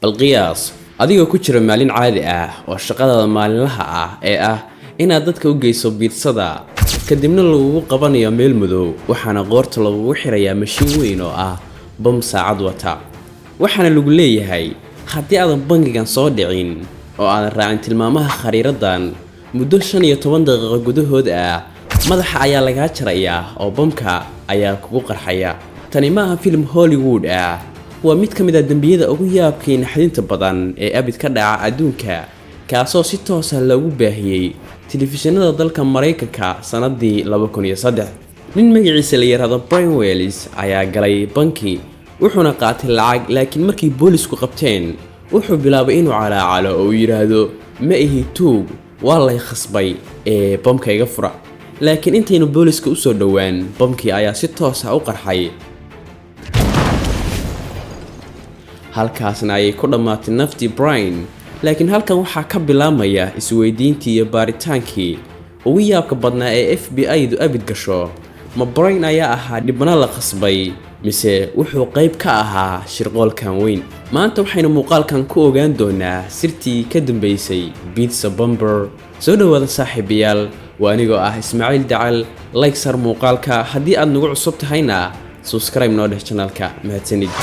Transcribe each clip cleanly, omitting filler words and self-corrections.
Bal qiyaas adigoo ku jira maalin caadi ah oo shaqadaada maalinlaha ah ee ah inaad dadka u geyso biidsada, kadibna lagugu qabanayo meel madow, waxaana qoorta lagugu xirayaa mashiin weyn oo ah bam saacad wata. Waxaana lagu leeyahay haddii aadan bangigan soo dhicin oo aadan raacin tilmaamaha khariiradan muddo 15 daqiiqo gudahood ah, madaxa ayaa lagaa jarayaa oo bamka ayaa kugu qarxaya. Tani ma aha filim Hollywood ah, waa mid ka mid ah dembiyada ugu yaabka iyo naxdinta badan ee abid ka dhaca adduunka, kaasoo si toos ah loogu baahiyey telefishinada dalka Maraykanka sanadii 2003. Nin magaciisa la yiraahdo Brian Wells ayaa galay banki, wuxuuna qaatay lacag, laakiin markii boolisku qabteen wuxuu bilaabay inuu calaacalo oo uu yidhaahdo: "Ma ihi tuug, waa lay khasbay ee bamka iga fura." Laakiin intaynu booliska usoo dhowaan, bamkii ayaa si toos ah u qarxay. Halkaasna ayay ku dhammaatay naftii Brian. Laakiin halkan waxaa ka bilaabmaya isweydiintii iyo baaritaankii ugu yaabka badnaa ee FBI-du abid gasho. Ma Brian ayaa ahaa dhibano la khasbay, mise wuxuu qayb ka ahaa shirqoolkan weyn? Maanta waxaynu muuqaalkan ku ogaan doonaa sirtii ka dambeysay Pizza Bomber. Soo dhowaada saaxiibayaal, waa anigoo ah Ismaaciil Dacal. Like sar muuqaalka, haddii aad nagu cusub tahayna subscribe noo dheh channelka. Mahadsanid.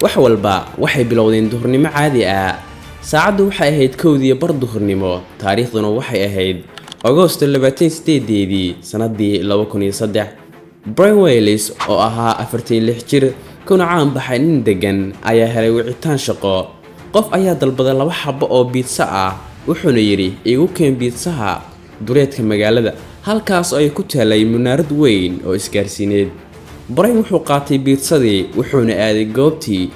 Wax walba waxay bilowdeen duhurnimo caadi ah. Saacaddu waxay ahayd 1:30 duhurnimo, taariikhduna waxay ahayd Agoosto 28-deedii, sanadii 2003. Brian Wells oo ahaa 46 jir kuna caan baxay nin degan ayaa helay wicitaan shaqo. Qof ayaa dalbaday laba xabo oo biidsa ah, wuxuuna yidhi: "Igu keen biidsaha duleedka magaalada," halkaas oo ay ku taalay munaarad weyn oo isgaarsiineed. Brian wuxuu qaatay biidsadii, wuxuuna aaday goobtii.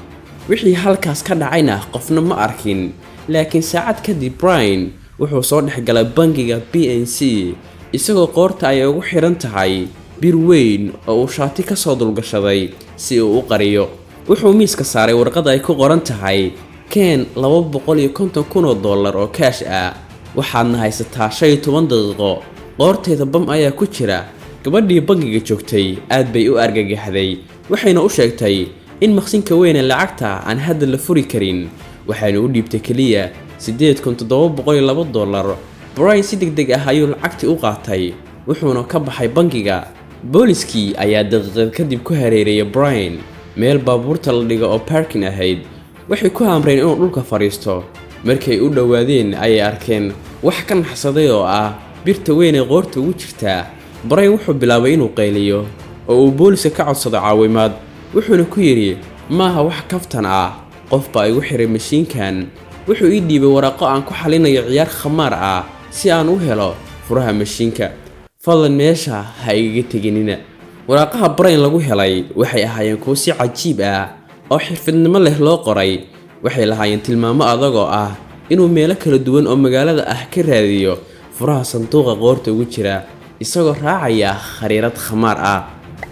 Wixii halkaas ka dhacayna qofna ma arkin, laakiin saacad kadib Brian wuxuu soo dhex galay bangiga PNC, isagoo qoorta ay ugu xiran tahay bir weyn oo uu shaati ka soo dulgashaday si uu u qariyo. Wuxuu miiska saaray warqad ay ku qoran tahay: "Keen 250,000 oo dollar oo kaash ah, waxaadna haysataa 15 daqiiqo, qoorteeda bam ayaa ku jira." Gabadhii bangiga joogtay aad bay u argagaxday, waxayna u sheegtay in maqsinka weyne lacagta aan hadda la furi karin, waxayna u dhiibtay keliya $8,702. Brian si deg deg ah ayuu lacagtii u qaatay, wuxuuna ka baxay bangiga. Booliskii ayaa daqiiqad kadib ku hareereeyay Brian meel baabuurta la dhigo oo parking ahayd. Waxay ku amreen inuu dhulka fadhiisto. Markay u dhowaadeen ayay arkeen wax ka naxsaday oo ah birta weyn ee qoorta ugu jirtaa. Brian wuxuu bilaabay inuu qayliyo oo uu booliska ka codsado caawimaad, wuxuuna ku yidhi: "Maaha wax kaftan ah, qof baa igu xiray mashiinkan, wuxuu ii dhiibay waraaqo aan ku xalinayo ciyaar khamaar ah si aan u helo furaha mashiinka, fadlan meesha ha igaga teginina." Waraaqaha Brian lagu helay waxay ahaayeen kuwo si cajiib ah oo xirfidnimo leh loo qoray. Waxay lahaayeen tilmaamo adag oo ah inuu meelo kala duwan oo magaalada ah ka raadiyo furaha sanduuqa qoorta ugu jira, isagoo raacaya khariirad khamaar ah.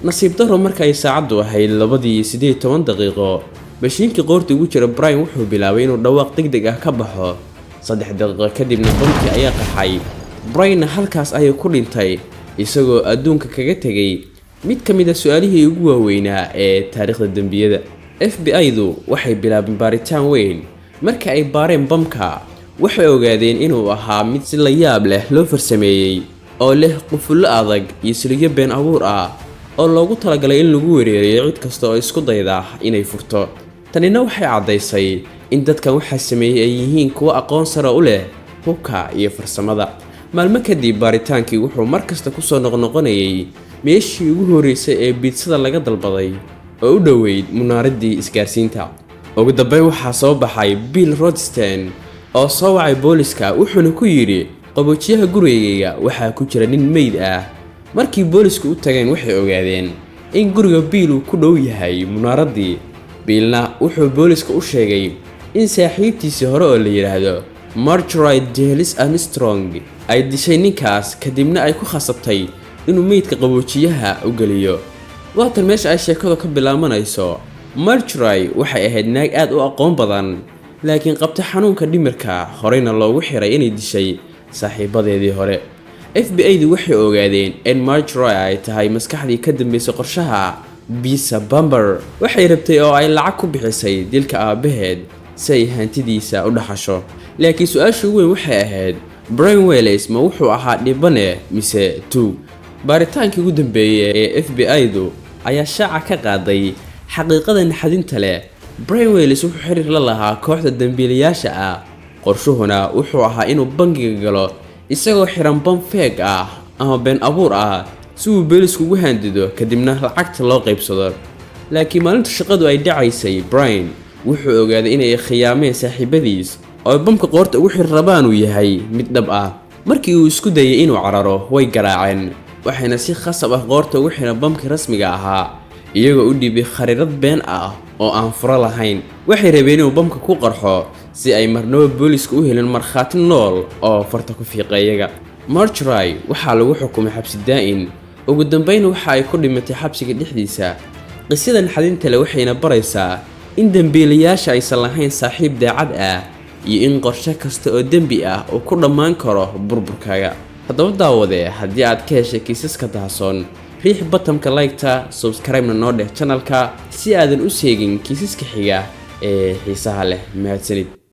Nasiib darro, marka ay saacaddu ahayd 2:18, mashiinkii qoorta ugu jira Brian wuxuu bilaabay inuu dhawaaq deg deg ah ka baxo. 3 daqiiqo kadibna bamkii ayaa qarxay. Brianna halkaas ayuu ku dhintay, isagoo adduunka kaga tegay mid ka mid ah su-aalihii ugu waaweynaa ee taariikhda dembiyada. FBI-du waxay bilaabeen baaritaan weyn. Marka ay baareen bamka, waxay ogaadeen inuu ahaa mid si la yaab leh loo farsameeyey oo leh qufullo adag iyo siligyo been abuur ah oo loogu talagalay in lagu wereeriyo cid kasta oo isku dayda inay furto. Tanina waxay caddaysay in dadkan waxaa sameeyey ay yihiin kuwo aqoon sare u leh hubka iyo farsamada. Maalmo kadib baaritaankii wuxuu mar kasta kusoo noqnoqonayay meeshii ugu horreysay ee biidsada laga dalbaday oo u dhoweyd munaaraddii isgaarsiinta. Ugu dambeyn waxaa soo baxay Bill Rothstein oo soo wacay booliska, wuxuuna ku yidhi: "Qaboojiyaha gurigayga waxaa ku jira nin meyd ah." Markii boolisku u tageen, waxay ogaadeen in guriga Bill uu ku dhow yahay munaaraddii. Biilna wuxuu booliska u sheegay in saaxiibtiisii hore oo la yidhaahdo Marjorie Diehlers Armstrong ay dishay ninkaas, kadibna ay ku khasabtay inuu meydka qaboojiyaha u geliyo. Waatan meesha ay sheekadu ka bilaabanayso. Marjorie waxay ahayd naag aad u aqoon badan, laakiin qabta xanuunka dhimirka, horeyna loogu xiray inay dishay saaxiibadeedii hore. FBI-du waxay ogaadeen in Marjorie ay tahay maskaxdii ka dambeysay qorshaha. Bisa Bamber. Waxay rabtay oo ay lacag ku bixisay dilka aabbaheed si ay hantidiisa u dhaxasho. Laakiin su-aasha ugu weyn waxay ahayd, Brian Wells ma wuxuu ahaa dhibane mise tuug? Baaritaankii ugu dambeeyey ee FBI-du ayaa shaaca ka qaaday xaqiiqada naxdinta leh. Brian Wells wuxuu xiriir la lahaa kooxda dambiilayaasha ah. Qorshuhuna wuxuu ahaa inuu bangiga galo isagoo xiran bam fake ah ama been abuur ah, si uu boolisku ugu handido, kadibna lacagta loo qaybsado. Laakiin maalinta shaqadu ay dhacaysay, Brian wuxuu ogaaday inay khiyaameen saaxiibadiis oo bamka qoorta ugu xiri rabaan uu yahay mid dhab ah. Markii uu isku dayay inuu cararo, way garaaceen, waxayna si khasab ah qoorta ugu xireen bamkii rasmiga ahaa, iyagoo u dhiibay khariirad been ah oo aan furo lahayn. Waxay rabeen inuu bamka ku qarxo si ay marnaba booliska u helin markhaati nool oo farta ku fiiqa iyaga. Marjorie waxaa lagu xukumay xabsi daa'in. Ugu dambeyn waxa ay ku dhimatay xabsiga dhexdiisa. Qisada naxdinta leh waxayna baraysaa in dembiilayaasha aysan lahayn saaxiib daacad ah iyo in qorshe kasta oo dembi ah uu ku dhammaan karo burburkaaga. Haddaba daawade, haddii aad ka heshay kiisaska dahasoon, riix button-ka like-ta, subscribe-na noo dheh channel-ka si aadan u seegin kiisaska xiga ee xiisaha leh. Mahadsanid.